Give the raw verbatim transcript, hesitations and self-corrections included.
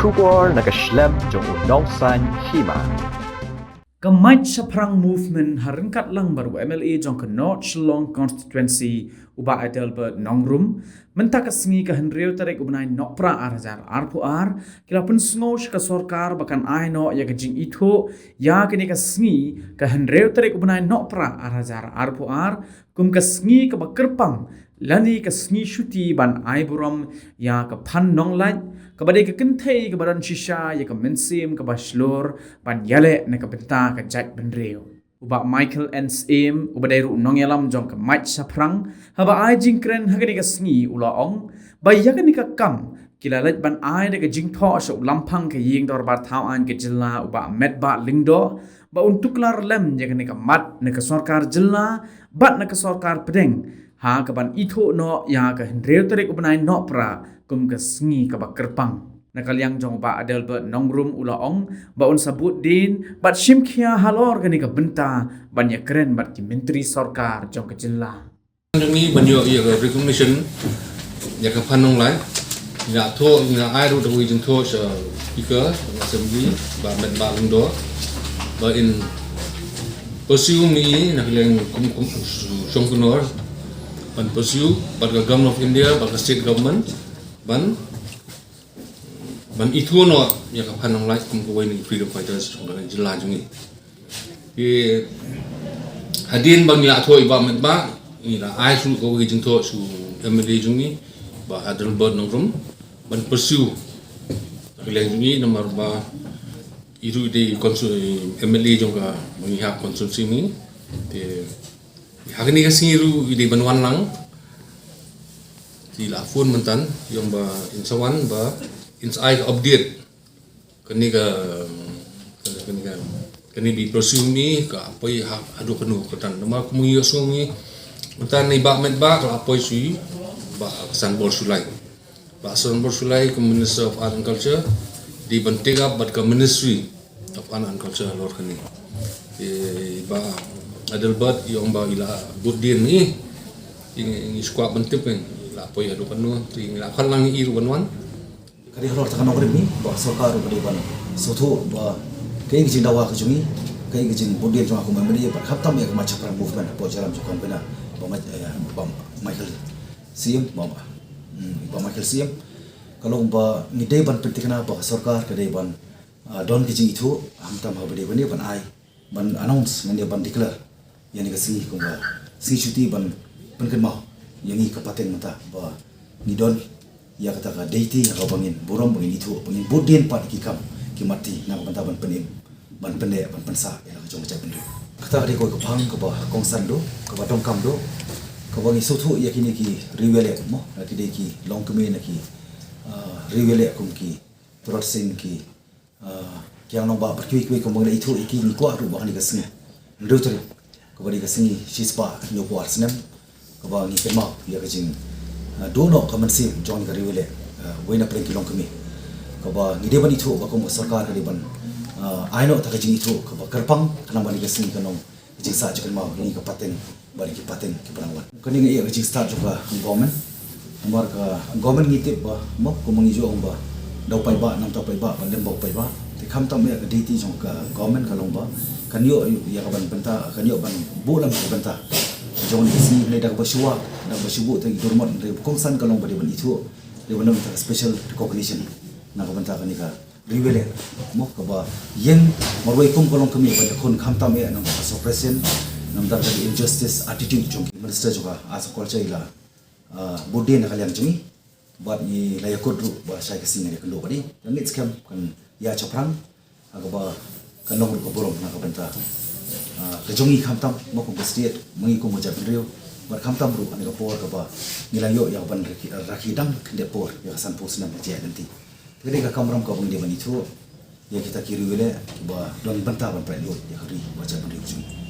Khubor na ka shlem jong u Nongsaiñ Hima. Ka Mait Shaphrang Movement ha ryngkat lang bad u M L A jong ka North Shillong Constituency, u Bah Adelbert Nongrum, mynta ka sngi ka hynriew tarik u bnai Nohprah ar hajar arphew ar, ki la pynsngew sha ka sorkar ba kan ai noh ïa ka jingithuh ïa kane ka sngi ka hynriew tarik u bnai Nohprah ar hajar arphew ar kum ka sngi kaba kyrpang lane ka sngi shuti ban ai burom ïa ka phan nonglait, kaba dei ka kynthei kaba don shisha ïa ka mynsiem kaba shlur ban ïaleh na ka bynta ka jaitbynriew. U Bah Michael N Syiem, uba dei ruh u nongïalam jong ka Mait Shaphrang, haba ai jingkren ha kane ka sngi u la ong ba ïa kane ka kam ki la leit ban ai da ka jingthoh sha u Lamphang ka Ïing Dorbar Thaw Aiñ ka Jylla, u Bah Metbah Lyngdoh, ba un tuklar lem ïa kane ka mat na ka sorkar jylla bad na ka sorkar pdeng ha kaban ithuh noh ïa ka hynriew tarik u bnai Nohprah kum ka sngi kaba kyrpang. Na ka liang jong u Bah Adelbert Nongrum u la ong ba un sa bud dien bad shim khia halor kane ka bynta ban ïakren bad ki myntri sorkar jong ka jylla. Ngi ban ïoh ïa ka recognition ïa ka phan nonglait, ngi la thoh, ngi la ai ruh da ka jingthoh sha Speaker Assembly, Bah Metbah Lyngdoh, ba in pursue, ngi na ka liang kum, kum Shongkuhnor ban pursue bad ka Government of India bad ka State Government ban ban ithuh noh ïa ka phan nonglait kum kawei na ki freedom fighters jong ka jylla jong ngi. Ki hadien ba ngi la thoh ïa i Bah Metbah, ngi la ai shuh kawei ka jingthoh sha u M L A jong ngi, Bah Adelbert Nongrum, ban pursue na ka liang jong ngi, namar ba i ruh i dei consul, M L A jong ka Mangaiha constituency ngi. Te ha kane ka sngi ruh i dei ban wan lang. Te i la phone mynta, i ong ba in sa wan, ba in sa ai ka update. Kane ka, kane ka, kane ba i pursue, ka poi ha, haduh katno ka tan. Namar kum ngi ïohsngew, mynta i Bah Metbah ka la poi sha i Bah Sanbor Shullai. Bah Sanbor Shullai kum Minister of Art and Culture, dei ban take up bad ka Ministry of Art and Culture halor kane. Te i Bah Adelbert i ong ba i la bud dien, ngi, ngi shu kwah ban tip, ngi la poi haduh katno, te ngi la khot lang ïa i ruh ban wan. Ka dei halor kata ka nongrim ngi, ba ka sorkar ruh ka dei ban sngewthuh ba kaei ka jingdawa ka jong ngi, kaei ka jingbud dien jong nga kum u M L A, bad khamtam ïa ka Mait Shaphrang Movement hapoh jingïalam jong u convener, Bah Mike, eh, Bah Michael Syiem, Bah, hmm, Bah Michael Syiem. Ka long ba ngi dei ban pynthikna ba ka sorkar ka dei ban, ah, don ka jingithuh, khamtam haba dei ban, ban ai, ban announce, ngan ïa ban declare ïa kane ka sngi kum ka sngi shuti ban pynkynmaw ïa ngi ka pateng mynta ba ngi don ïa kata ka deity ha kaba ngin burom, ba ngin ithuh, ba ngin bud dien pat ïa ki kam ki mat ti na ka bynta ban pynim, ban pynneh, ban pynsah ïa la ka jong ka jaitbynriew. Kata ka dei kawei ka phang kaba kongsan duh, kaba donkam duh, kaba ngi sngewthuh ïa kine ki riewïaleh mo, na ki dei ki longkmie, na ki, ah, riewïaleh kum ki Tirot Sing, ki, ah, ki Angnoh Bah bad kiwei kiwei, kumba ngi la ithuh ïa ki, ngi kwah ruh ba ha kane ka sngi hynriew tarik, kaba dei ka sngi shispah hynñiewphew ar snem, kaba ngi kynmaw ïa ka jing, ah, duh noh ka mynsiem jong kane ka riewïaleh, ah, wei na pdeng ki longkmie. Kaba ngi dei ban ithuh ba kum ka sorkar ka dei ban, ah, ai noh kata ka jingithuh kaba kyrpang, khnang ba kane ka sngi kan long ka jingsah jingkynmaw ïa ngi ka pateng bad ïa ki pateng kiba nang wan. Kane nga ïohi ïa ka jingstad jong ka government. Namar ka government ngi tip ba, mo, kumba ngi ju ong ba, da u paidbah, na ka bynta u paidbah, ban lem bad u paidbah. Te khamtam ïa ka deity jong ka government ka long ba kan ïoh ïa ka ban bynta, kan ïoh ban buh lem ka bynta jong kane ka sngi, hynrei da kaba shu wad, da kaba shu buh ïa ki jingmut, hynrei ba kongsan ka long ba dei ban ithuh, dei ban long kata ka special recognition na ka bynta kane ka riewïaleh, mo, kaba ïeng marwei kum ka longkmie ban ïakhun khamtam ïa na ka bynta ka suppression, na ka bynta ka injustice attitude jong ki. Minister jong ka Arts and Culture i la, ah, bud dien na ka liang jong ngi, bad ngi la ïakut ruh ba shai ka sngi ngan ïakynduh bad i. Ka ngeit skhem kan ïa shaphrang, ha kaba kan long ruh ka burom na ka bynta, ah, ka jong ngi khamtam, mo, kum ka state, ma ngi kum ka jaitbynriew, bad khamtam ruh ha kane ka por kaba ngi la ïoh ïa ka ban rakhe, rakhe dang khyndiat por ïa ka sanphew snem ka jingïaid lynti. Te ka dei ka kamram kaba ngi dei ban ithuh ïa kita ki riewïaleh kiba don bynta ban pynlut ïa ka ri bad jaitbynriew jong ngi.